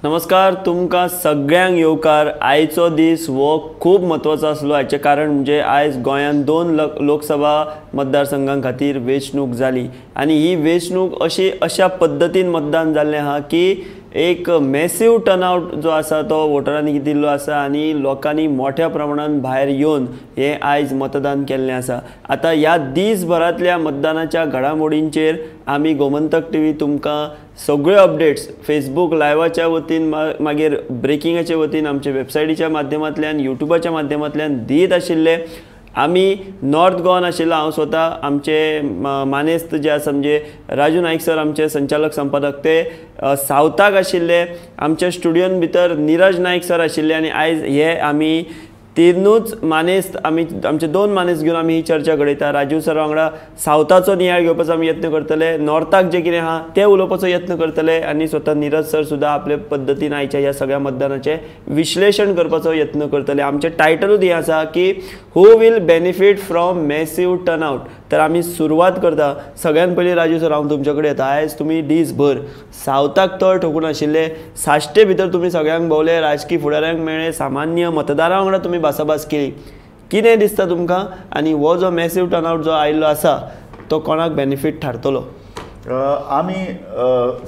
नमस्कार, तुमकां सगळ्यांक येवकार. आयचो दीस हो खूब म्हत्वाचो आसलो. हाचें कारण म्हणजे आयज गोंयांत दोन लोकसभा मतदारसंघां खातीर वेंचणूक जाली आनी ही वेंचणूक अशी अशा पद्दतीन मतदान जाल्लें आहा की एक मॅसीव टर्नआवट जो आसा तो वोटरांनी दिल्लो आसा आनी लोकांनी मोठ्या प्रमाणान भायर येवन हें आयज मतदान केल्लें आसा. आतां ह्या दीसभरांतल्या मतदानाच्या घडामोडींचेर आमी गोमंतक टीव्ही तुमकां सगळ्यो अपडेट्स फेसबूक लायवाच्या वतीन, मागीर ब्रेकिंगाच्या वतीन, आमच्या वेबसायटीच्या माध्यमांतल्यान, युट्यूबाच्या माध्यमांतल्यान दीत आशिल्ले. आमी नॉर्थ गोवान आशिल्लो. हांव स्वता, आमचे मानेस्त जे आसा म्हणजे राजू नायक सर आमचे संचालक संपादक, ते सावथाक आशिल्ले. आमच्या स्टुडियोन भितर निरज नायक सर आशिल्ले आनी आयज हे आमी तिनूच मानेस्त, आमी आमचे दोन मानेस्त घेवन आमी ही चर्चा घडयता. राजीव सर वांगडा सावथाचो नियाळ घेवपाचो आमी यत्न करतले, नॉर्थाक जें कितें आहा तें उलोवपाचो यत्न करतले आनी स्वता निरज सर सुद्दां आपले पद्दतीन आयच्या ह्या सगळ्या मतदानाचें विश्लेशण करपाचो यत्न करतले. आमचें टायटलूच हें आसा की who will benefit from massive turnout. तर आमी सुरवात करता. सगळ्यान पयलीं राजू सर, हांव तुमचे कडेन येता. आयज तुमी दीसभर सावथाक तळ ठोकून आशिल्ले, साश्टे भितर तुमी सगळ्यांक भोंवले, राजकी फुडाऱ्यांक मेळ्ळे, सामान्य मतदारां वांगडा तुमी भासाभास केली. कितें दिसता तुमकां आनी हो जो मॅसीव टर्नआवट जो आयिल्लो आसा तो कोणाक बेनिफीट थारतलो? आमी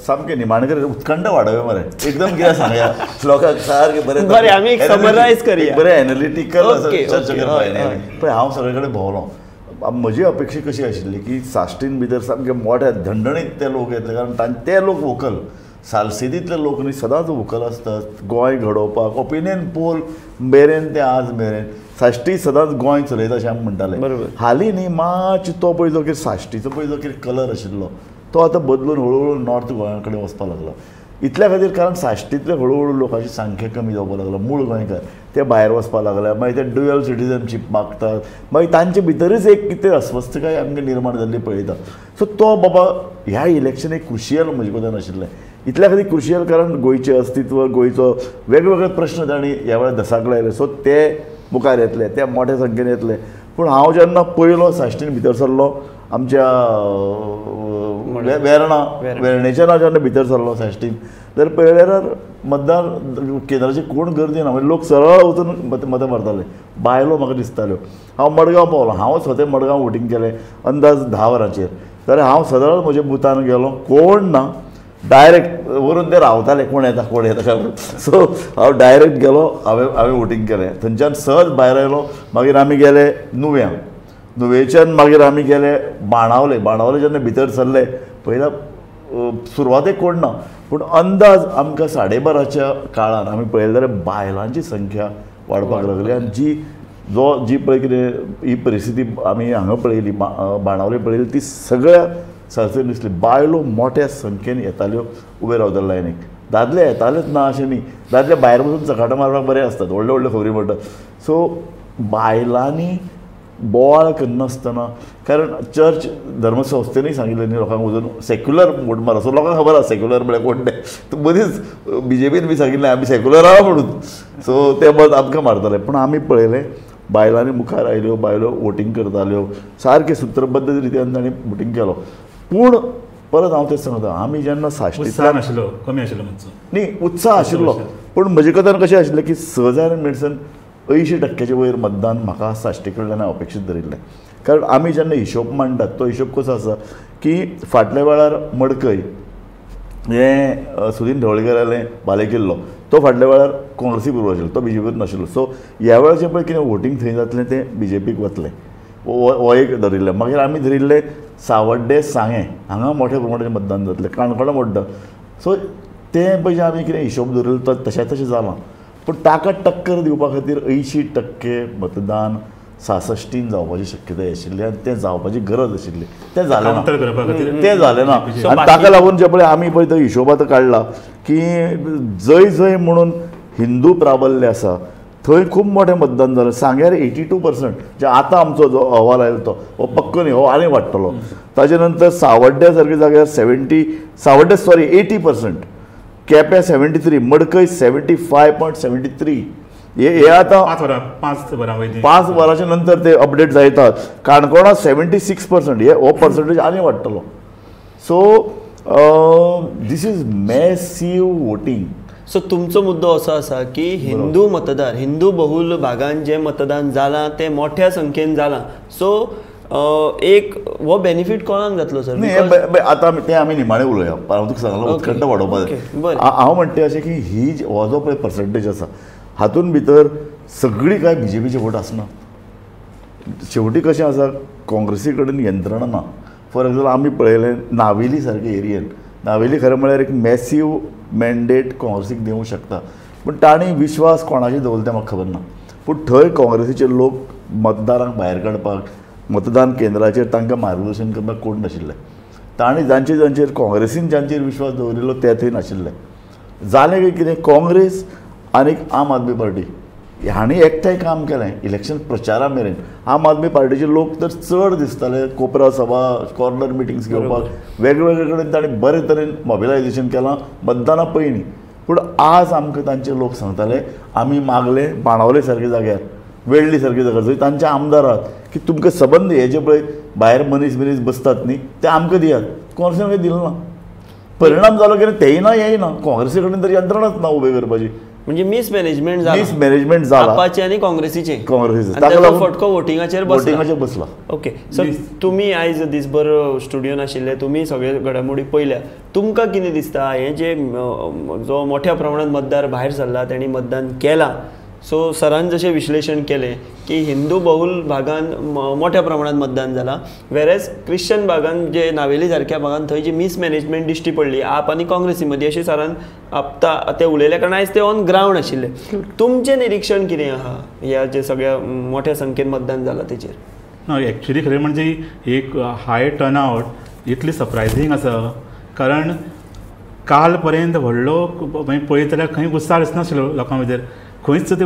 सामकें निमाणे कडेन उत्कंठा वाडोवया मरे, एकदम कितें सांगया लोकांक सारकें बरें बरें आमी एक समरायज करया, बरें एनालिटिकल चर्चा करपाक. पळय, हांव सगळे कडेन भोंवलो. म्हजी अपेक्षा कशी आशिल्ली की साश्टीन भितर सामके मोठ्या धंडणीत ते लोक येतले, कारण ते लोक वोकल, सालसेदींतले लोक न्ही सदांच वोकल आसतात गोंय घडोवपाक. ओपिनियन पोल मेरेन ते आज मेरेन साश्टी सदांच गोंय चलयता अशें आमी म्हणटाले. हालीं न्ही मातशें तो पळय जो कितें साश्टीचो पळय जो कितें कलर आशिल्लो तो आतां बदलून हळुहळू नॉर्थ गोंया कडेन वचपाक लागलो. इतल्या खातीर कारण साश्टींतले हळुहळू लोकांची संख्या कमी जावपाक लागला, मूळ गोंयकार ते भायर वचपाक लागले, मागीर ते ड्युअल सिटीजनशीप मागतात, मागीर तांचे भितरूच एक कितें अस्वस्थकाय आमकां निर्माण जाल्ली पळयता. सो तो बाबा ह्या इलेक्शन एक क्रुशियल म्हजे कडेन आशिल्लें. इतल्या खातीर क्रुशियल कारण गोंयचें अस्तित्व, गोंयचो वेगवेगळे प्रश्न तांणी ह्या वेळार धसाक लायले. सो ते मुखार येतले, ते मोठ्या संख्येन येतले. पूण हांव जेन्ना पयलो साश्टीन भितर सरलो, आमच्या वेर्णा वेर्णेच्या जेन्ना भितर सरलो साश्टीन, जाल्यार पळयल्यार मतदान केंद्राची कोण गर्दी ना, म्हणजे लोक सरळ वचून मतां मारताले. बायलो म्हाका दिसताल्यो. हांव मडगांव पावलो, हांव स्वता मडगांव वोटींग केलें अंदाज 10 वरांचेर. जाल्यार हांव सरळ म्हज्या बुथान गेलो, कोण ना, डायरेक्ट वरून ते रावताले कोण येता कोण येता. सो हांव डायरेक्ट गेलो, हांवें वोटींग केलें. थंयच्यान सहज भायर आयलो. मागीर आमी गेले नुव्यां, नुवेच्यान मागीर आमी गेले बाणावले. बाणावले जेन्ना भितर सरले पयल्या सुरवातेक कोण ना, पूण अंदाज आमकां 12:30च्या काळान आमी पळयलें जाल्यार बायलांची संख्या वाडपाक लागली. आनी जी जो जी पळय कितें ही परिस्थिती आमी हांगा पळयली, बाणावले पळयली, ती सगळ्या सारकें दिसली. बायलो मोठ्या संख्येन येताल्यो, उबे रावताले लायनीक. दादले येतालेच ना अशें न्ही, दादले भायर वचून चकाटां मारपाक बरे आसतात, व्हडल्यो व्हडल्यो खबरी म्हणटात. सो बायलांनी बोवाळ करनासतना, कारण चर्च धर्मसंस्थेनूय सांगिल्लें न्ही लोकांक वचून सेक्युलर वोट मारा. सो लोकांक खबर आसा सेक्युलर म्हळ्यार कोण तें. मदींच बीजेपीन बी सांगिल्लें आमी सेक्युलर आहा म्हणून. सो ते मत आमकां मारताले. पूण आमी पळयलें बायलांनी मुखार आयल्यो, बायलो वोटींग करताल्यो, सारकें सुत्रबद्ध रितीन तांणी वोटींग केलो. पूण परत हांव तें सांगता, आमी जेन्ना साश्टींतल्यान आशिल्लो कमी आशिल्लो न्ही उत्साह आशिल्लो, पूण म्हजे कडेन कशें आशिल्लें की 6000 मिनट्सान 80% वयर मतदान म्हाका साश्टी कडल्यान हांव अपेक्षीत धरिल्लें. कारण आमी जेन्ना हिशोब मांडटात तो हिशोब कसो आसा की फाटल्या वेळार मडकय हें सुदीन ढवळीकरालें बालेकिल्लो, तो फाटल्या वेळार काँग्रेसी बरोबर आशिल्लो, तो बीजेपीर नाशिल्लो. सो ह्या वेळार जें पळय कितें वोटींग थंय जातलें तें बीजेपीक वतलें, हो एक धरिल्लें. मागीर आमी धरिल्लें सावड्डे सांगें हांगा मोठ्या प्रमाणाचें मतदान जातलें, काणकोणा मोड्डा. सो तें पळय आमी कितें हिशोब धरिल्लो तो तशें तशें जालां. पूण ताका टक्कर दिवपा खातीर 80% मतदान 66 जावपाची शक्यताय आशिल्ली आनी तें जावपाची गरज आशिल्ली. तें जालें ना, तें जालें ना. आनी ताका लागून जें पळय आमी पळय तो हिशोब आतां काडला की जंय जंय म्हणून हिंदू प्राबल्य आसा थंय खूब मोठें मतदान जालें. सांग्यार 82% जे आतां आमचो जो अहवाल आयलो तो हो पक्को न्ही, हो आनी वाडटलो. ताजे नंतर सावड्ड्या सारक्या जाग्यार सावड्डे सॉरी 80%, केप्यां 73, मडकय 75.73. हे आतां 5 वरांच्या नंतर ते अपडेट जायतात. काणकोणा 76%, हे हो पर्संटेज आनी वाडटलो. So this is massive voting. So तुमचो मुद्दो असो आसा की हिंदू मतदार, हिंदू बहुल भागान जे मतदान जालां तें मोठ्या संख्येन जालां. सो एक हो बेनिफीट कोणाक जातलो सर? न्ही, आतां तें आमी निमाणें उलोवया, हांव तुका सांगलो उत्कंठ वाडोवपाक. हांव म्हणटा अशें की ही हो जो पळय पर्संटेज आसा हातून भितर सगळी काय बीजेपीचे वोट आसना. शेवटी कशें आसा, काँग्रेसी कडेन यंत्रणा ना. फॉर एग्जाम्पल आमी पळयलें नावेली सारके एरियेन, नावेली खरें म्हळ्यार एक मॅसीव मॅन्डेट काँग्रेसीक दिवंक शकता, पूण तांणी विश्वास कोणाचेर दवरला तें म्हाका खबर ना. पूण थंय काँग्रेसीचे लोक मतदारांक भायर काडपाक, मतदान केंद्राचेर तांकां मार्गदर्शन करपाक कोण नाशिल्ले. तांणी जांचे जांचेर काँग्रेसीन जांचेर विश्वास दवरिल्लो ते थंय नाशिल्ले. जालें काय कितें, काँग्रेस आनी आम आदमी पार्टी हांणी एकठांय काम केलें इलेक्शन प्रचारा मेरेन. आम आदमी पार्टीचे लोक तर चड दिसताले कोपरा सभा, कॉर्नर मिटिंग्स घेवपाक, वेगवेगळे कडेन तांणी बरे तरेन मोबिलायजेशन केलां मतदाना पयलीं. पूण आज आमकां तांचे लोक सांगताले आमी मागले बाणावले सारके जाग्यार, वेळ्ळी सारके जाग्यार जंय तांचे आमदार आहात की तुमकां सबंद हे जे पळय भायर मनीस बिनीस बसतात न्ही ते आमकां दियात. काँग्रेसीन कांय दिलें ना. परिणाम जालो कितें, तेय ना हेय ना, काँग्रेसी कडेन तर यंत्रणाच ना उबे करपाची. म्हणजे मिसमॅनेजमेंट जाला, मिसमॅनेजमेंट जाला आपाचे आनी काँग्रेसीचे, काँग्रेसीचे ताका लागून फटको वोटिंगाचेर बसला. ओके सर, तुमी आयज दिसभर स्टुडियोन आशिल्ले, तुमी सगळे घडामोडी पळयल्या, तुमकां कितें दिसता हें जे जो मोठ्या प्रमाणात मतदार भायर सरला तेणी मतदान केलां, सो सरान जशें विश्लेशण केलें की हिंदू बहुल भागान मोठ्या प्रमाणात मतदान जालां, वेरेज क्रिश्चन भागान जे नावेली सारक्या भागान थंय जी मिसमॅनेजमेंट दिश्टी पडली आप आनी काँग्रेसी मदीं, अशें सरान आपता ते उलयले, कारण आयज ते ऑन ग्रावंड आशिल्ले. तुमचें निरिक्षण कितें आहा ह्या जे सगळ्या मोठ्या संख्येन मतदान जालां तेचेर? ना, एक्चुली खरें म्हणजे एक हाय टर्नआवट इतली सरप्रायझींग आसा, कारण काल पर्यंत व्हडलो मागीर पळयत जाल्यार खंय उत्साह दिसनाशिल्लो लोकां भितर, खंयच ते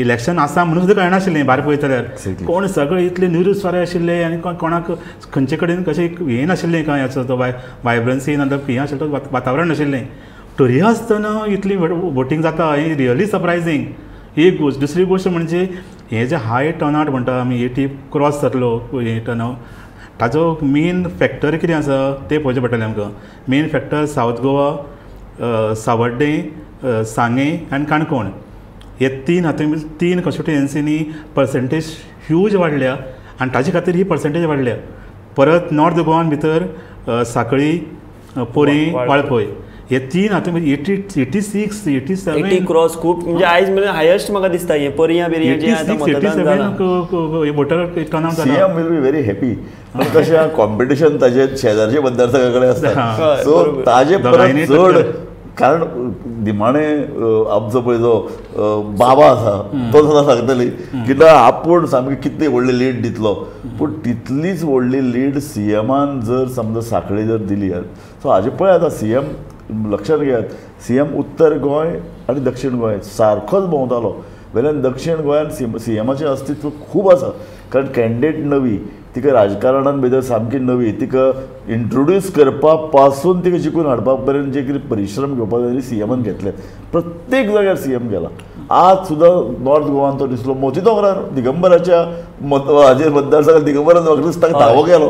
इलेक्शन आसा म्हणून सुद्दां कळनाशिल्लें. भायर पळयत जाल्यार कोण सगळे इतले निरुस्वारे आशिल्ले आनी कोणाक खंयचे कडेन कशें हें नाशिल्लें, कांय हाचो तो वायब्रन्सी ना हें आशिल्लें, तो वातावरण नाशिल्लें. तरी आसतना इतली वोटींग जाता हें रियली सरप्रायझींग एक गोश्ट. दुसरी गोश्ट म्हणजे हें जे हाय टर्नआवट म्हणटा आमी, 80 क्रॉस जातलो हें टर्नआवट, ताजो मेन फॅक्टर कितें आसा तें पळोवचें पडटलें आमकां. Main factor south Goa, Sanvordem, Sanguem आनी काणकोण हे तीन हातूंत तीन कॉन्स्टिट्युएन्सीनी पर्संटेज ह्यूज वाडल्या आनी ताजे खातीर ही पर्संटेज वाडल्या. परत नॉर्थ गोवान भितर साखळी, पोरी, वाळपय हे तीन हातूंत 86, 87 क्रॉस खूब, म्हणजे आयज मेरेन हायेस्ट म्हाका दिसता हे पर्यां बिर्यां जे आतां मतदान जालां. 87 वोटर टर्नआवट जाला. CM will be very happy. पूण कशें कॉम्पिटिशन ताजे शेजारचे मतदारसंघा कडेन आसता, सो ताजे परत चड, कारण निमाणे आमचो पळय जो बाबा आसा तो सुद्दां सांगतली की ना आपूण सामकी कितली व्हडली लीड दितलो, पूण तितलीच व्हडली लीड सीएमान जर समजा साखळी जर दिली, सो हाजे पळय आतां सीएम लक्षात घेयात, सीएम उत्तर गोंय आनी दक्षिण गोंय सारकोच भोंवतालो. वेल्यान दक्षिण गोंयान सीएमाचें अस्तित्व खूब आसा, कारण कॅन्डिडेट नवी, तिका राजकारणान भितर सामकी नवी, तिका इंट्रोड्यूस करपा पासून तिका जिखून हाडपा पर्यंत जे कितें परिश्रम घेवपाक जाय सीएमान घेतले. प्रत्येक जाग्यार सीएम गेला. आज सुद्दां नॉर्थ गोवान तो दिसलो, मोती दोंगरार दिगंबराच्या हाजेर मतदारसंघात दिगंबरान म्हाका दिसता धांवो गेलो,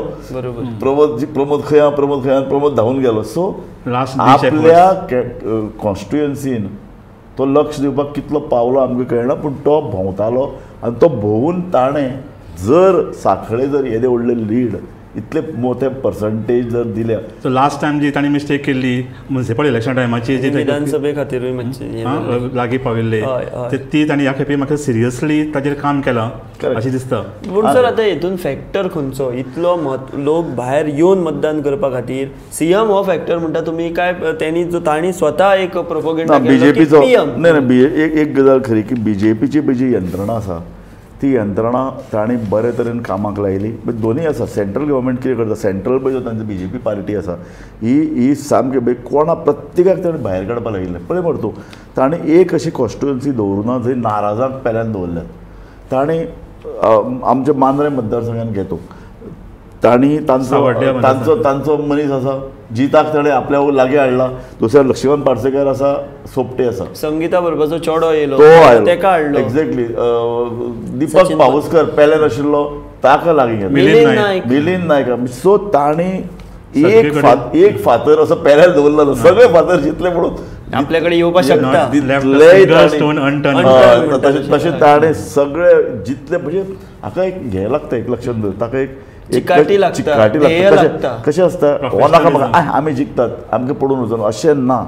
प्रमोद प्रमोद खंय प्रमोद खंय प्रमोद धांवून गेलो. सो आपल्या कॉन्स्टिट्युएन्सीन तो लक्ष दिवपाक कितलो पावलो आमकां कळना, पूण तो भोंवतालो आनी तो भोंवून ताणें जर साखळे जर येदे व्हडले लीड इतले मोठे पर्संटेज जर दिल्या, सो लास्ट टायम जी तांणी मिस्टेक केल्ली म्युनिसिपल इलेक्शन टायमाची, जी विधानसभे खातीरूय मातशें लागीं पाविल्ले, ती तांणी ह्या खेपे म्हाका सिरियसली ताजेर काम केलां अशें दिसता. पूण सर आतां हेतून फॅक्टर खंयचो इतलो लोक भायर येवन मतदान करपा खातीर सीएम हो फॅक्टर म्हणटा तुमी, काय तेणी जो तांणी स्वता एक प्रोपोगेंडा बीजेपीचो? नाही नाही, एक गजाल खरी की बीजेपीची जी यंत्रणा आसा ती यंत्रणा तांणी बरे तरेन कामाक लायली. दोनूय आसा, सेंट्रल गव्हर्मेंट कितें करता, सेंट्रल पळय तांची बीजेपी पार्टी आसा ही ही सामकी पळय कोणा प्रत्येकाक ताणें भायर काडपाक लायिल्लें. पळय मरे तूं, ताणें एक अशी कॉन्स्टिट्युएन्सी दवरुना जंय नाराजांक पेल्यान दवरल्यात. ताणें आमच्या मांद्रें मतदारसंघान घेतो, तांणी तांचो तांचो तांचो मनीस आसा जिताक ताणें आपल्या लागीं हाडला, दुसऱ्या लक्ष्मण पार्सेकर आसा, सोपटे आसा, संगीता बरोबरचो चेडो येयलो तो आयलो तेका हाडलो, एक्झॅक्टली दीपक पावसकर पेल्यान आशिल्लो ताका लागीं घेतलो, मिलिंद नायक. सो तांणी एक फातर असो पेल्यार दवरलो, सगळे फातर जितले म्हणून आपल्याकडे येवपाक शकता. तशें ताणें सगळे जितले म्हणजे हाका एक हें लागता, एक लक्षात दवर, ताका एक चिकाटी लागता. कशें आसता हो नाका म्हाका आमी जिखतात आमकां पडून वचून अशें ना.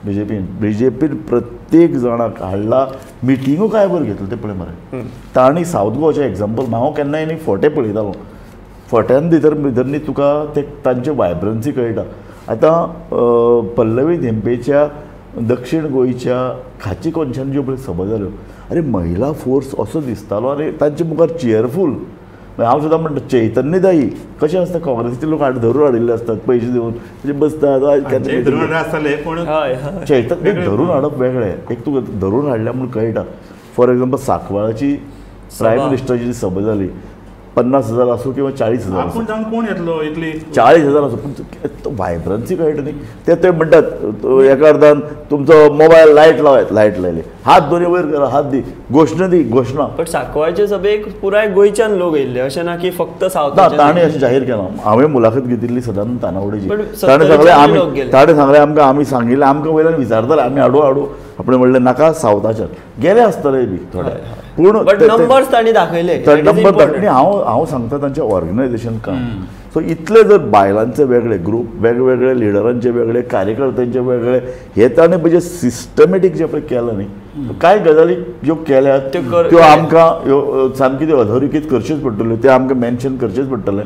बीजेपीन प्रत्येक जाणाक हाडला, मिटिंगो काय बरें घेतलो ते पळय मरे. तांणी सावथ गोवाचें एग्जाम्पल हांव केन्नाय न्ही फोटे पळयतालो, फोट्यान भितर भितर न्ही तुका ते तांचे वायब्रन्सी कळटा. आतां पल्लवी धेंपेच्या दक्षिण गोंयच्या खाची कोनशान ज्यो पळय सभा जाल्यो, अरे महिला फोर्स असो दिसतालो आनी तांचे मुखार चियरफूल. हांव सुद्दां म्हणटा चैतन्यदायी कशें आसता, काँग्रेसीचे लोक धरून हाडिल्ले आसतात पयशे दिवन बसतात, चैतन्य धरून हाडप वेगळें, एक तुका धरून हाडल्या म्हूण कळटा. फॉर एग्जाम्पल सांकवाळाची प्रायम मिनिस्टराची सभा जाली, 50,000 आसूं किंवा 40,000 कोण येतलो, 40,000 आसूं, पूण वायब्रन्सी कळटा न्ही. ते ते म्हणटात एका अर्दान तुमचो मोबायल लायट लायात, लायट लायली, हात दोनी वयर करा, हात दी, घोशणा दी, घोशणा. बट सांकवाळचे सभेक पुराय गोंयच्यान लोक येयल्ले, अशें ना की फक्त सावथ. ना, ताणें अशें जाहीर केलां. हांवें मुलाखत घेतिल्ली सदानंद तानावडेची, ताणें सांगलें आमी, ताणें सांगलें आमकां, आमी सांगिल्लें आमकां वयल्यान विचारताले आमी हाडू हाडू, आपणें म्हणलें नाका सावथाच्यान गेले आसतले बी थोडे, पूण नंबर्स तांणी दाखयले. नंबर दाखयले. हांव हांव सांगता तांचें ऑर्गनायझेशन काम. सो इतले जर बायलांचे वेगळे ग्रूप, वेगवेगळे लिडरांचे वेगळे, कार्यकर्त्यांचे वेगळे, हे ताणें म्हणजे सिस्टमॅटीक जे पळय केलां न्ही, कांय गजाली ज्यो केल्यात त्यो आमकां ह्यो सामकी त्यो अधोरेखीत करच्योच पडटल्यो, त्यो आमकां मेन्शन करचेच पडटलें.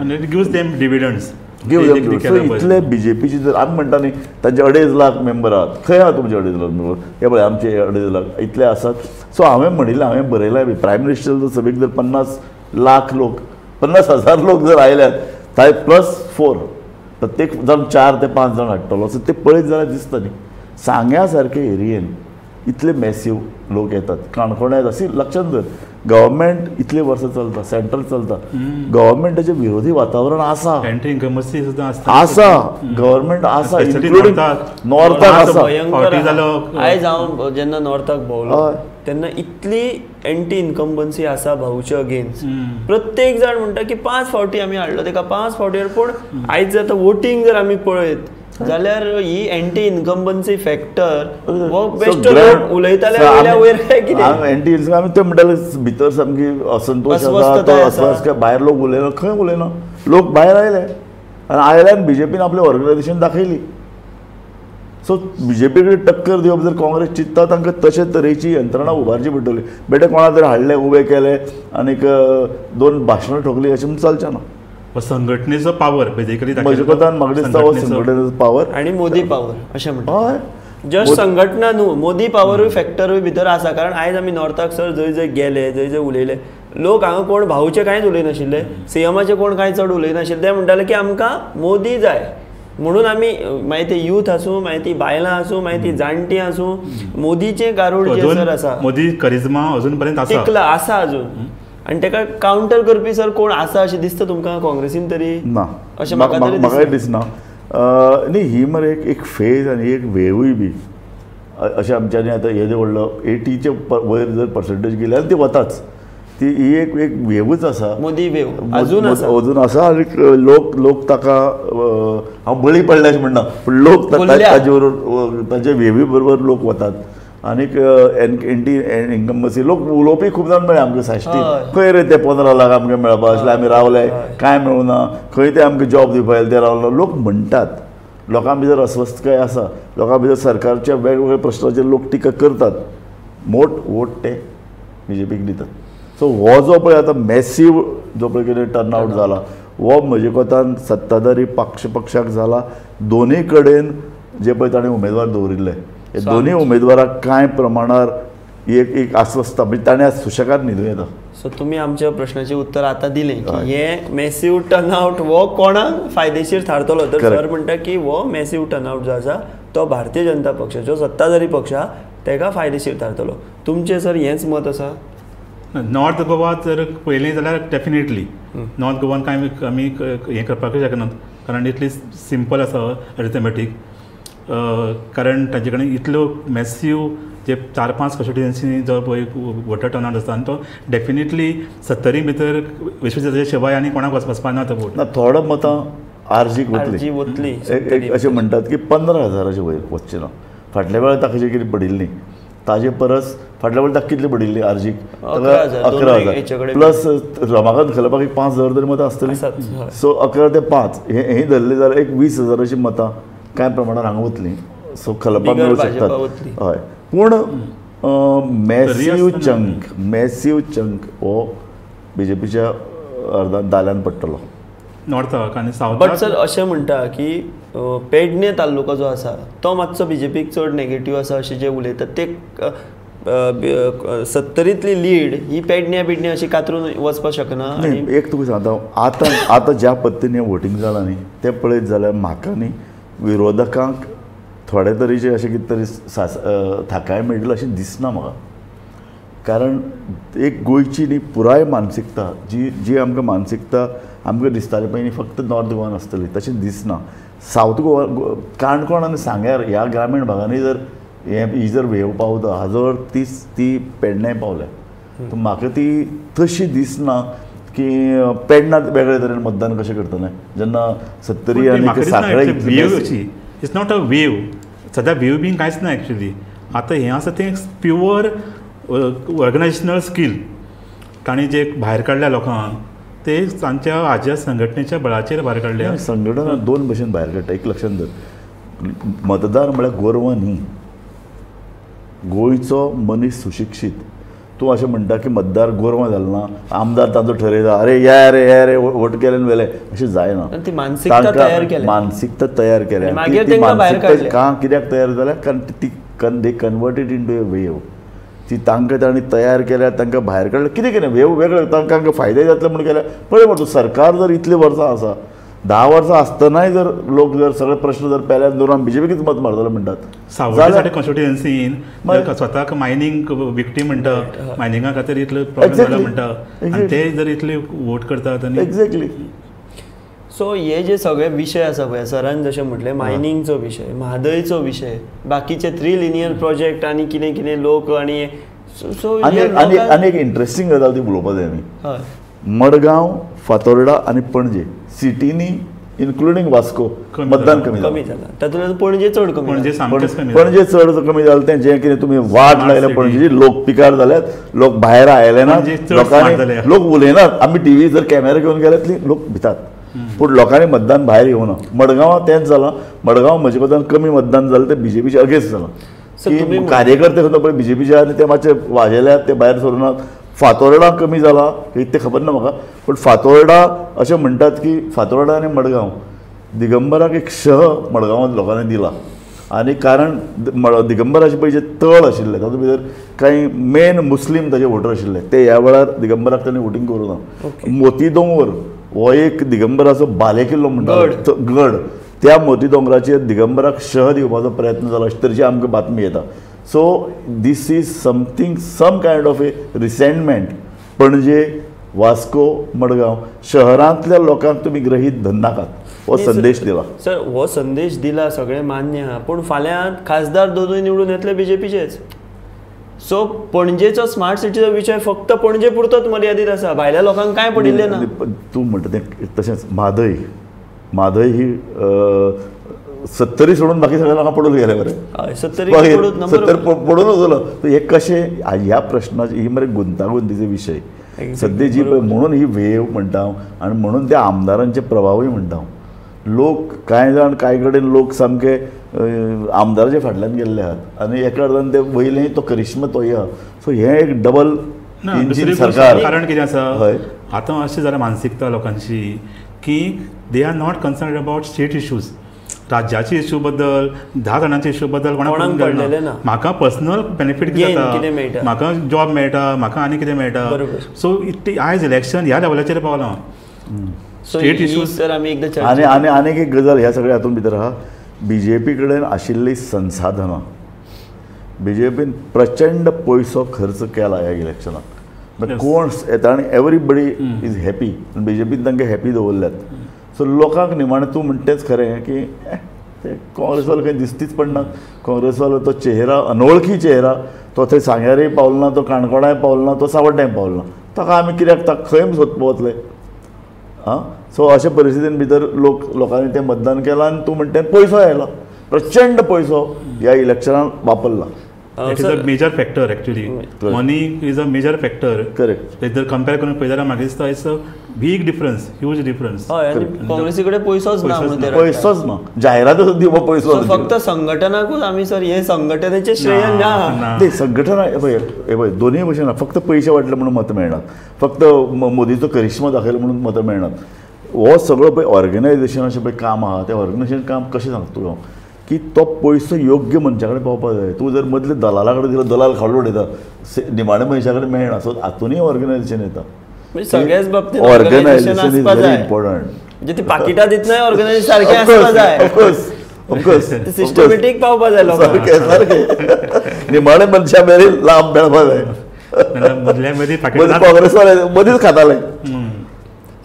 सो इतले बीजेपीची जर आमी म्हणटा न्ही तांचे 2.5 लाख मेंबर आहात, खंय आहा तुमचे 2.5 लाख मेंबर? हे पळय आमचे 2.5 लाख इतले आसात. सो हांवें म्हणिल्लें, हांवें बरयलां बी, प्रायम मिनिस्टर सभेक जर 50 लाख लोक, 50,000 लोक जर आयल्यात, थंय +4 प्रत्येक जाण 4 ते 5 जाण हाडटलो. सो ते पळयत जाल्यार दिसता न्ही सांग्या सारके एरियेन इतले मॅसीव लोक येतात. काणकोणां येतात. सी लक्षांत धर, गव्हर्मेंट इतले वर्सां चलता, सेंट्रल चलता, गव्हर्मेंटाचे विरोधी वातावरण आसा, एंटी इन्कम्बन्सी सुद्दां आसा, गव्हर्मेंट आसा, इन्क्लुडींग नॉर्थाक आसा. आयज हांव जेन्ना नॉर्थाक भोंवलो तेन्ना इतली एंटी इन्कम्बन्सी आसा भाऊच्या अगेन्स्ट. प्रत्येक जाण म्हणटा की 5 फावटी आमी हाडलो तेका, 5 फावटी. पूण आयज जर आतां वोटींग जर आमी पळयत जाल्यार ही एंटी इन्कम्बन्सी फॅक्टर हो बेश्टो लोक उलयताले वयल्या वयर काय कितें एंटी आमी ते म्हणटाले भितर सामकी असंतोश आसा, अस्वस्थ, भायर लोक उलयना, खंय उलयना, लोक भायर आयले आनी आयल्यान बीजेपीन आपलें ऑर्गनायझेशन दाखयली. सो बीजेपी कडेन टक्कर दिवप जर काँग्रेस चिंत्ता, तांकां तशे तरेची यंत्रणा उबारची पडटली. बेटे कोणा तरी हाडले, उबे केले आनीक 2 भाशणां ठोकली अशें म्हूण चलचें ना. संघटनेचो पावर बेसिकली म्हज्या कोतान म्हाका दिसता हो संघटनेचो पावर आनी मोदी पावर अशें म्हणटा. जस्ट संघटना न्हू, मोदी पावरूय फॅक्टरूय भितर आसा. कारण आयज आमी नॉर्थाक सर जंय जंय गेले, जंय जंय उलयले, लोक हांगा कोण भाऊचे कांयच उलयनाशिल्ले, सीएमाचे कोण कांय चड उलयनाशिल्ले. ते म्हणटाले की आमकां मोदी जाय म्हणून आमी, मागीर ते यूथ आसूं, मागीर ती बायलां आसूं, मागीर ती जाणटीं आसूं, मोदीचें गारूड जें सर आसा, मोदी करिज्मा अजून पर्यंत टिकला आसा अजून. आनी ताका कावंटर करपी सर कोण आसा अशें दिसता तुमकां काँग्रेसीन तरी? ना, अशें म्हाका दिसना. न्ही, ही मरे एक फेज आनी एक वेवूय बी अशें आमच्यांनी आतां येदे व्हडलो 80चे वयर जर पर्संटेज गेली आनी ती वताच, ती ही एक एक वेवूच आसा, मोदी वेव अजून अजून आसा. आनी लोक लोक ताका हांव बळी पडले अशें म्हणना, पूण लोक ताजे बरोबर, ताजे वेवी बरोबर लोक वतात. आनीक एंटी इन्कम्बन्सी लोक उलोवपी खूब जाण मेळ्ळे आमकां साश्टी, खंय रे ते 15 लाख आमकां मेळपा आसले, आमी रावले कांय मेळुना, खंय ते आमकां जॉब दिवपा येयले ते रावले. लोक म्हणटात, लोकां भितर अस्वस्थकाय आसा, लोकां भितर सरकारच्या वेगवेगळ्या प्रश्नाचेर लोक टिका करतात, मोट वोट ते बीजेपीक दितात. सो हो जो पळय आतां मॅसीव जो पळय कितें टर्नआवट जाला हो म्हजे कोतान सत्ताधारी पक्षाक जाला. दोनूय कडेन जे पळय ताणें उमेदवार दवरिल्ले, दोनूय उमेदवाराक कांय प्रमाणार एक एक आस्वस्थ, म्हणजे ताणें आज सुशेगाद न्हिदूं येता. सो तुमी आमच्या प्रश्नाचें उत्तर आतां दिलें की हे मॅसीव टर्नआवट हो कोणाक फायदेशीर थारतलो. तर सर म्हणटा की हो मॅसीव टर्नआवट जो आसा तो भारतीय जनता पक्ष जो सत्ताधारी पक्ष आसा ताका फायदेशीर थारतलो. तुमचें सर हेंच मत आसा? नॉर्थ गोवा जर पळयलें जाल्यार डेफिनेटली नॉर्थ गोवान कांय आमी हें करपाकूच शकनात, कारण इतली सिंपल आसा अरिथमेटीक. कारण ताजे कडेन इतल्यो मॅसीव जे 4-5 कॉन्स्टिट्युएन्सी जो पळय वोटर टर्नआउट आसता आनी तो डेफिनेटली 70 भितर विश्वजिताचे शिवाय आनी कोणाक वचपा ना तो वोट. ना, थोडो मतां आरजीक वतली, अशें म्हणटात की 15,000 वयर वचचें ना. फाटल्या वेळार ताका जी कितें पडिल्ली ताजे परस फाटल्या वेळार ताका कितली पडिल्ली आरजीक 11,000 प्लस रमाकांत खलपाक एक 5,000 तरी मतां आसतलीं. सो 11 ते 5 हे धरले जाल्यार एक 20,000 मतां कांय प्रमाणान हांगा वतलीं. सो खलपाक मेळूं शकतात. हय, पूण मॅसीव चंक हो बीजेपीच्या अर्दा दाल्यान पडटलो नॉर्थाक आनी सावथाक. बट सर अशें म्हणटा की पेडणे तालुका जो आसा तो मातसो बीजेपीक चड नेगेटीव आसा अशें जे उलयतात ते 70तली लीड ही पेडण्या बिडण्या अशी कातरून वचपाक शकना. एक तुका सांगता, आतां आतां ज्या पद्दतीन हें वोटींग जालां न्ही तें पळयत जाल्यार म्हाका न्ही विरोधकांक थोडे तरेचे अशें कितें तरी थाकाय मेळटली अशें दिसना म्हाका. कारण एक गोंयची न्ही पुराय मानसिकता जी जी आमकां मानसिकता आमकां दिसताली पळय न्ही फक्त नॉर्थ गोवान आसतली तशें दिसना. सावथ गोवा काणकोण आनी सांग्यार ह्या ग्रामीण भागांनी जर हें ही जर वेव पावता हाजो अर्थ ती पेडण्याय पावल्या. म्हाका ती तशी दिसना की पेडणा वेगळे तरेन मतदान कशें करतलें जेन्ना 70 आनी सांखळे. It's not a wave, सद्या वेव बीन कांयच ना एक्चुली. आतां हें आसा तें प्युअर ऑर्गनायजेशनल स्कील तांणी जे भायर काडल्या लोकांक ते तांच्या हाज्या संघटनेच्या बळाचेर भायर काडल्या. संघटना दोन भशेन भायर काडटा, एक लक्षांत धर. मतदार म्हळ्यार गोरवां न्ही, गोंयचो मनीस सुशिक्षीत. तूं अशें म्हणटा की मतदार गोरवां जाल ना, आमदार तांचो ठरयता अरे या रे या रे वोट केले आनी व्हेले, अशें जायना. मानसिकता तयार केल्या, मानसिकता तयार केल्या. ती मानसिकता का कित्याक तयार जाल्या? कारण ती they converted into a wave. ती तांकां तांणी तयार केल्या, तांकां भायर काडलें. कितें कितें वेव वेगळे तांकां फायदे जातले म्हूण केल्या. पळय मरे तूं, सरकार जर इतलीं वर्सां आसा, 10 वर्सां आसतनाय जर लोक जर सगळे प्रश्न जर पेल्यान दवरून बीजेपीकच मत मारतले म्हणटात. सावड्डें कॉन्स्टिट्युएन्सीन स्वताक मायनींग विक्टीम म्हणटा, मायनिंगा खातीर इतलो प्रॉब्लम जाला म्हणटा आनी ते जर इतले वोट करतात. आनी एक्झॅक्टली. सो हे जे सगळे विशय आसा पळय सरान जशें म्हटलें, मायनिंगचो विशय, म्हादयचो विशय, बाकीचे 3 लिनियर प्रोजेक्ट आनी कितें कितें लोक आनी सो आनी एक इंट्रस्टींग गजाल ती उलोवपा जाय आमी. मडगांव, फातोर्डा आनी पणजे सिटीनी इन्क्लुडींग वास्को मतदान कमी कमी जालां. तातूंत पणजे चड कमी, पणजे चड कमी जालें. तें जें कितें तुमी वाट लागल्या पणजेची, लोक पिकार जाल्यात, लोक भायर आयले ना, लोकांनी लोक उलयनात. आमी टिवी जर कॅमेरा घेवन गेले ती लोक भितात, पूण लोकांनी मतदान भायर येवना. मडगांवां तेंच जालां. मडगांव म्हजे मतान कमी मतदान जालें तें बीजेपीचे अगेन्स्ट जालां. की कार्यकर्ते सुद्दां पळय बीजेपीचे आनी ते मातशे वाजेल्यात, ते भायर सरुनात. फातोर्डा कमी जाला तें खबर ना म्हाका, पूण फातोर्डा अशें म्हणटात की फातोर्डा आनी मडगांव दिगंबराक एक शह मडगांवांत लोकांनी दिला. आनी कारण दिगंबराचे पळय जे तळ आशिल्ले तातूंत भितर कांय मेन मुस्लीम ताजे वोटर आशिल्ले, ते ह्या वेळार दिगंबराक तांणी वोटींग करूं ना. मोती दोंगर हो एक दिगंबराचो बालेकिल्लो म्हणटा गड, त्या मोती दोंगराचेर दिगंबराक शह दिवपाचो प्रयत्न जाला अशे तरेची आमकां बातमी येता. So this is something, some kind of a resentment. Panaji, Vasco, Madgaon शहरांतल्या लोकांक तुमी गृहीत धरनाकात हो संदेश दिला. सर हो संदेश दिला सगळें मान्य आहा, पूण फाल्यां खासदार दोनूय निवडून येतले बीजेपीचेच. सो पणजेचो स्मार्ट सिटीचो विशय फक्त पणजे पुरतोच मर्यादीत आसा, भायल्या लोकांक कांय पडिल्लें ना. तूं म्हणटा तें तशेंच म्हादय, म्हादय ही 70 सोडून बाकी सगळ्या लोकांक पडून गेले बरें, 70 पडून वचलो. हे कशें ह्या प्रश्नाची ही मरे गुंतागुंतीचे विशय सद्या जी पळय, म्हणून ही वेव म्हणटा हांव आनी म्हणून त्या आमदारांचे प्रभावूय म्हणटा हांव. लोक कांय जाण कांय कडेन लोक सामके आमदाराच्या फाटल्यान गेल्ले आहात आनी एका अर्दान ते वयले तो करिश्मा तोय आहा. सो हें एक डबल इंजीन सरकार. कारण कितें आसा, आतां अशें जाल्यार मानसिकता लोकांची की they are not concerned about state issues. राज्याचे इश्यू बद्दल, 10 जाणांचे इश्यू बद्दल कोणाक पडलेलें ना. म्हाका पर्सनल बेनिफीट कितें जाता, म्हाका जॉब मेळटा, म्हाका आनी कितें मेळटा. सो आयज इलेक्शन ह्या लेवलाचेर पावलां. स्टेट इश्यूज तर आमी एकदां आनी आनी आनीक एक गजाल ह्या सगळ्या हातूंत भितर आहा, बीजेपी कडेन आशिल्लीं संसाधनां. बीजेपीन प्रचंड पयसो खर्च केला ह्या इलेक्शनाक. कोण येता आनी एवरीबडी is happy, बीजेपीन तांकां हॅपी दवरल्यात. सो लोकांक निमाणें तूं म्हणटा तेंच खरें की ते काँग्रेसवालो खंय दिसतीच पडना. काँग्रेसवालो तो चेहरा अनवळखी चेहरा, तो थंय सांग्यारय पावलो ना, तो काणकोणाय पावलो ना, तो सावड्ड्याय पावलो ना, ताका आमी कित्याक ताका खंय सोदपा वतले? आं, सो अशे परिस्थितीन भितर लोक लोकांनी तें मतदान केलां आनी तूं म्हणटा पयसो आयला. प्रचंड पयसो ह्या इलेक्शनान वापरला. It is a major factor actually. Money is a major factor. Correct. जर कंपेर करून पळयत जाल्यार म्हाका दिसता it's a big difference, huge difference. हय, आनी काँग्रेसी कडेन पयसोच ना, पयसोच ना, जायरात दिवपाक पयसो. फक्त संघटनाकूच आमी सर हे संघटनेचें श्रेय ना. ते संघटना हे पळय दोनूय भशेन ना, फक्त पयशे वांटले म्हणून मतां मेळनात, फक्त मोदीचो करिश्मा दाखयलो म्हणून मतां मेळनात. हो सगळो पळय ऑर्गनायझेशनाचें पळय काम आहा, तें ऑर्गनायझेशन काम कशें सांगता तुका हांव की तो पयसो योग्य मनशा कडेन पावपाक जाय. तूं जर मदले दलाला कडेन दिलो, दलाल खावड उडयता, निमाणे मनशा कडेन मेळना. सो हातूनय ऑर्गनायझेशन येता. सगळ्याच बाबतीत ऑर्गनायझेशन is very important. म्हणजे ती पाकिटां दितना ऑर्गनायझेशन सारकें आसपाक जाय. ऑफकोर्स ऑफकोर्स सिस्टमॅटीक पावपाक जाय लोकांक. सारकें सारकें निमाणे मनशा मेरेन लाभ मेळपाक जाय. मदल्या मदीं पाकिटां काँग्रेसवाले मदींच खाताले.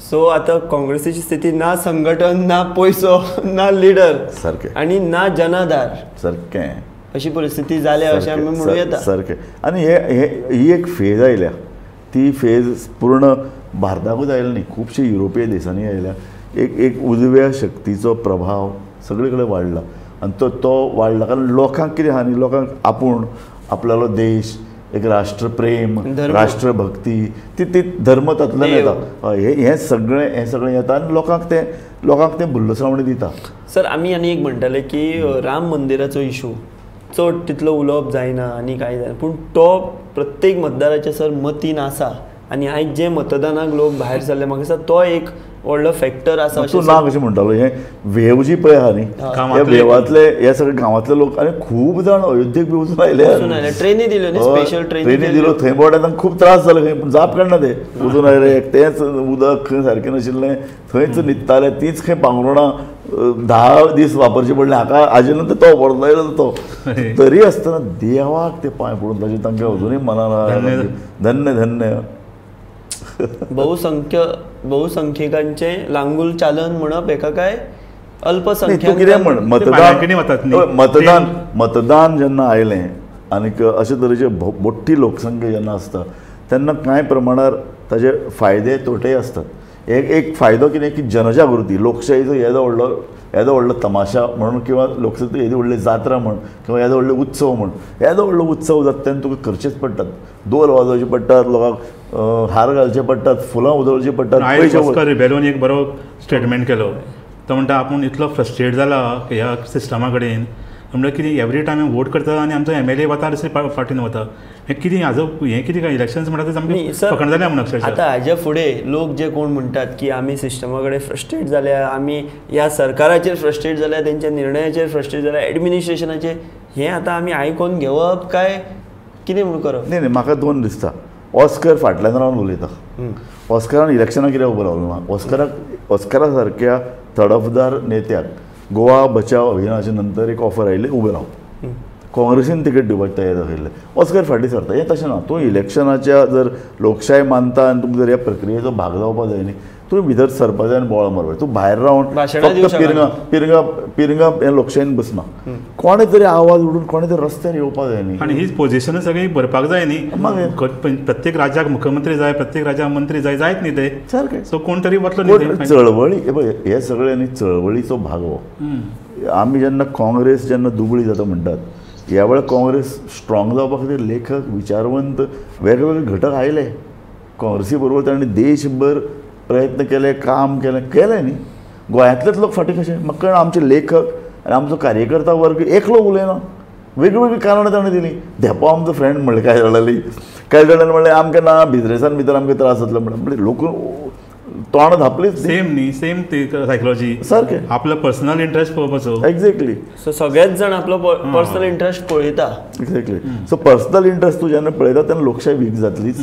सो आतां काँग्रेसीची स्थिती ना संघटन, ना पयसो, ना लिडर, सारकें, आनी ना जनाधार, सारकें अशी परिस्थिती जाल्या अशें आमी म्हणूं येता. सारकें. आनी हे ही एक फेज आयल्या, ती फेज पूर्ण भारताकूच आयली न्ही, खुबशे युरोपीय देशांनी आयल्या. एक एक उजव्या शक्तीचो प्रभाव सगळे कडेन वाडला आनी तो तो वाडला कारण लोकांक कितें आहा न्ही, लोकांक आपूण आपल्यालो देश, एक राष्ट्रप्रेम, राष्ट्रभक्ती, ती ती धर्म तातूंतल्यान येता. हय, हें सगळें येता आनी लोकांक तें भुल्लुसावणी दिता. सर आमी आनी एक म्हणटाले की राम मंदिराचो इशू चड तितलो उलोवप जायना आनी कांय जायना, पूण तो प्रत्येक मतदाराच्या सर मतीन आसा आनी आयज जे मतदानाक लोक भायर सरले म्हाका दिसता तो एक व्हडलो फॅक्टर आसा. तूं ना कशें म्हणटालो, हें वेव जी पळय आहा न्ही, ह्या वेवांतले हे सगळे गांवांतले लोक आनी खूब जाण अयोध्येक बी वचून आयले, ट्रेनी दिल्यो न्ही, स्पेशल ट्रेनी दिल्यो. थंय बोर्डान तांकां खूब त्रास जालो खंय, पूण जाप काडना ते वचून आयले. तेंच उदक खंय सारकें नाशिल्लें, थंयच न्हिदताले, तीच खंय पांगरुणां 10 दीस वापरची पडली. हाका हाजे नंतर तो व्हडलो येयलो तो, तरी आसतना देवाक ते पांय पडून ताचे तांकां अजुनूय मनान धन्य धन्य. बहुसंख्यकांचे लांगुल चालन म्हणप हेका काय अल्पसंख्याक कितें म्हण. मतदान मतदान जेन्ना आयलें आनीक अशे तरेचे मोठी लोकसंख्या जेन्ना आसता तेन्ना कांय प्रमाणार ताजे फायदे तोटेय आसतात. एक एक फायदो कितें की जनजागृती, लोकशाहीचो येदो व्हडलो तमाशा म्हणून किंवा लोकशाही येदी व्हडली जात्रा म्हण किंवा येदो व्हडलो उत्सव म्हण, येदो व्हडलो उत्सव जाता तेन्ना तुका करचेच पडटात, दोल वाजोवचे पडटात, लोकांक हार घालचे पडटात, फुलां उजळचीं पडटात. आयज ऑस्कर रिबेलोन एक बरो स्टेटमेंट केलो, तो म्हणटा आपूण इतलो फ्रस्ट्रेट जाला ह्या सिस्टमा कडेन, म्हणल्यार कितें एवरी टायम वोट करता आनी आमचो एम एल ए वता दुसरे फाटीन वता, हें कितें हाजो हें कितें काय इलेक्शन्स म्हणटा तें सामकें फकाण जालें म्हणून अक्षरशः. आतां हाज्या फुडें लोक जे कोण म्हणटात की आमी सिस्टमा कडेन फ्रस्ट्रेट जाल्या, आमी ह्या सरकाराचेर फ्रस्ट्रेट जाल्या, तेंच्या निर्णयाचेर फ्रस्ट्रेट जाल्या, एडमिनिस्ट्रेशनाचेर, हें आतां आमी आयकोन घेवप काय कितें म्हणून करप? न्ही न्ही, म्हाका दोन दिसता. ऑस्कर फाटल्यान रावन उलयता, ऑस्करान इलेक्शनाक कित्याक उबो रावलो ना? ऑस्करा सारक्या तडफदार नेत्याक गोवा बचाव अभियानाच्या नंतर एक ऑफर आयिल्ली, उबे राव, काँग्रेसीन तिकेट दिवपाक तयार आशिल्ले, ऑस्कर फाटीं सरता. हें तशें ना. तूं इलेक्शनाच्या जर लोकशाय मानता आनी तुमकां जर ह्या प्रक्रियेचो भाग जावपाक जाय न्ही, तुवें भितर सरपाक जाय आनी बोवाळ मारपाक. तूं भायर रावन फक्त पिरंगा पिरंगा पिरंगा हें लोकशायेन बसना. कोणें तरी आवाज उडून कोणें तरी रस्त्यार येवपाक जाय न्ही. आनी ही पोजिशनां सगळीं भरपाक जाय न्ही. प्रत्येक राज्याक मुख्यमंत्री जाय, प्रत्येक राज्याक मंत्री जाय, जायत न्ही ते सारकें. सो कोण तरी वतलो न्ही. चळवळी हे पळय, हे सगळे न्ही चळवळीचो भाग हो. आमी जेन्ना काँग्रेस जेन्ना दुबळी जाता म्हणटात, ह्या वेळार काँग्रेस स्ट्रॉंग जावपा खातीर लेखक, विचारवंत, वेगवेगळे घटक आयले काँग्रेसी बरोबर, तांणी देशभर प्रयत्न केले, काम केलें केलें न्ही. गोंयांतलेच लोक फाटीं कशें म्हाका कळना. आमचे लेखक आनी आमचो कार्यकर्ता वर्ग एकलो उलयना, वेगवेगळीं कारणां ताणें दिलीं. धेंपो आमचो फ्रेंड म्हणलें कांय जाणांनी, कांय जाणांनी म्हणलें आमकां ना बिजनेसान भितर आमकां त्रास जातलो म्हणलें. लोक तोंड धापलीच. सेम न्ही, सेम ती सायकोलॉजी, सारकें आपलो पर्सनल इंट्रस्ट पळोवपाचो. एक्झॅक्टली. सो सगळेच जाण आपलो पर्सनल इंट्रस्ट पळयता. एक्झॅक्टली. सो पर्सनल इंट्रस्ट तूं जेन्ना पळयता तेन्ना लोकशाय वीक जातलीच.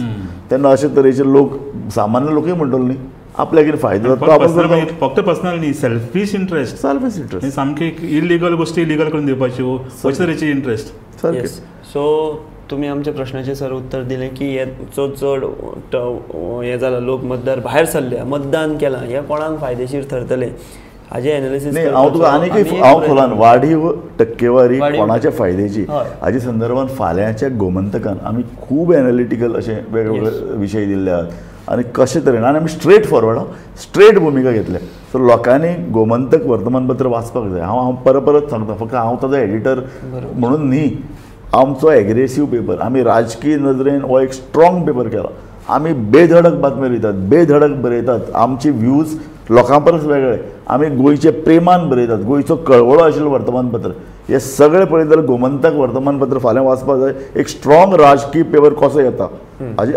तेन्ना अशे तरेचे लोक, सामान्य लोकूय म्हणटलो न्ही आपल्याक कितें फायदो जाता. फक्त पर्सनल न्ही, सेल्फीश इंट्रस्ट. सेल्फीश इंट्रस्ट सामकी इलिगल गोश्टी इलिगल करून दिवपाच्यो अशे तरेची इंट्रस्ट. सारकें. सो तुमी आमच्या प्रश्नाचें सर उत्तर दिलें की हे चड हें जाला, लोक मतदार भायर सरले, मतदान केलां, हें कोणाक फायदेशीर थरतलें हाजें एनालिसीस. हांव तुका आनीक हांव खोलान वाढीव टक्केवारी कोणाच्या फायद्याची हाजे संदर्भात फाल्यांच्या गोमंतकान आमी खूब एनालिटिकल अशे वेगवेगळे विशय दिल्ले आहात. आनी कशे तरेन आनी आमी स्ट्रेट फॉरवर्ड स्ट्रेट भुमिका घेतल्या. सो लोकांनी गोमंतक वर्तमानपत्र वाचपाक जाय. हांव परत परत सांगता, फक्त हांव ताजो एडिटर म्हणून न्ही, आमचो एग्रेसीव पेपर, आमी राजकीय नदरेन हो एक स्ट्रॉंग पेपर केला. आमी बेधडक बातम्यो दितात, बेधडक बरयतात, आमचे व्यूज लोकां परस वेगळे, आमी गोंयचे प्रेमान बरयतात, गोंयचो कळवळो आशिल्लो वर्तमानपत्र. हे सगळे पळयत जाल्यार गोमंतक वर्तमानपत्र फाल्यां वाचपाक जाय. एक स्ट्रॉंग राजकीय पेपर कसो येता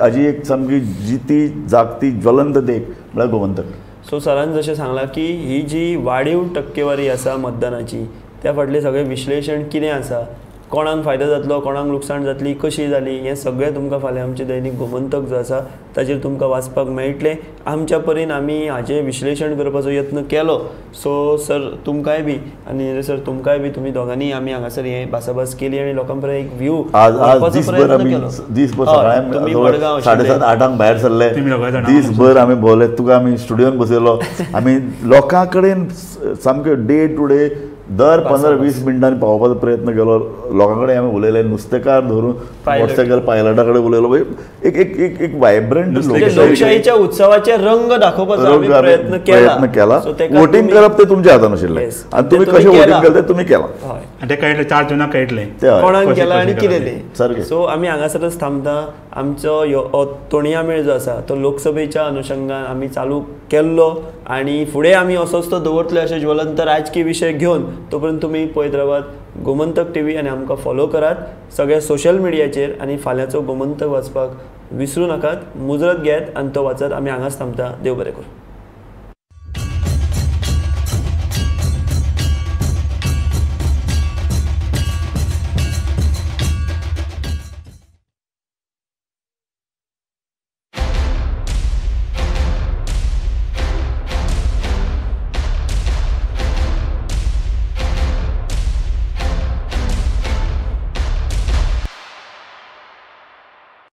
हाजी एक सामकी जिती जागती ज्वलंत देख म्हळ्यार गोमंतक. सो सरान जशें सांगलां की ही जी वाडीव टक्केवारी आसा मतदानाची त्या फाटलें सगळें विश्लेशण कितें आसा, कोणाक फायदो जातलो, कोणाक लुकसाण जातली, कशी जाली, हें सगळें तुमकां फाल्यां आमचें दैनीक गोमंतक जो आसा ताजेर तुमकां वाचपाक मेळटलें. आमच्या परीन आमी हाजें विश्लेशण करपाचो यत्न केलो. सो सर तुमकांय बी आनी सर तुमकांय बी, तुमी दोगांनी आमी हांगासर हें भासाभास केली आनी लोकां पर्यंत एक व्यू आज आज दीसभर आमी दीसभर सकाळी 7:30 8 भायर सरले, दीसभर आमी भोंवले, तुका आमी स्टुडियोन बसयलो, आमी लोकां कडेन सामके डे टू डे दर 15-20 मिनटांनी पावोवपाचो प्रयत्न केलो. लोकां कडेन आमी उलयले, नुस्तेकार धरून मोटरसायकल पायलटा कडेन उलयलो. एक एक एक एक वायब्रंट लोकशाहीच्या उत्सवाचे रंग दाखोवपाचो प्रयत्न केला. वोटींग करप तें तुमच्या हातान आशिल्लें आनी तुमी कशें वोटींग केलें तें तुमी केलां. आनी तें कळटलें, 4 जूनाक कळटलें कोणाक केलां आनी कितें तें. सो आमी हांगासरच थांबता. आमचो ह्यो तोणया मेळ जो आसा तो लोकसभेच्या अनुशंगान आमी चालू केल्लो आनी फुडें आमी असोच तो दवरतले अशें ज्वलंत राजकीय विशय घेवन. तोपर्यंत तुमी पळयत रावात गोमंतक टीव्ही आनी आमकां फॉलो करात सगळ्या सोशल मिडियाचेर आनी फाल्यांचो गोमंतक वाचपाक विसरूं नाकात. मुजरत घेयात आनी तो वाचात. आमी हांगाच थांबता. देव बरें करूं.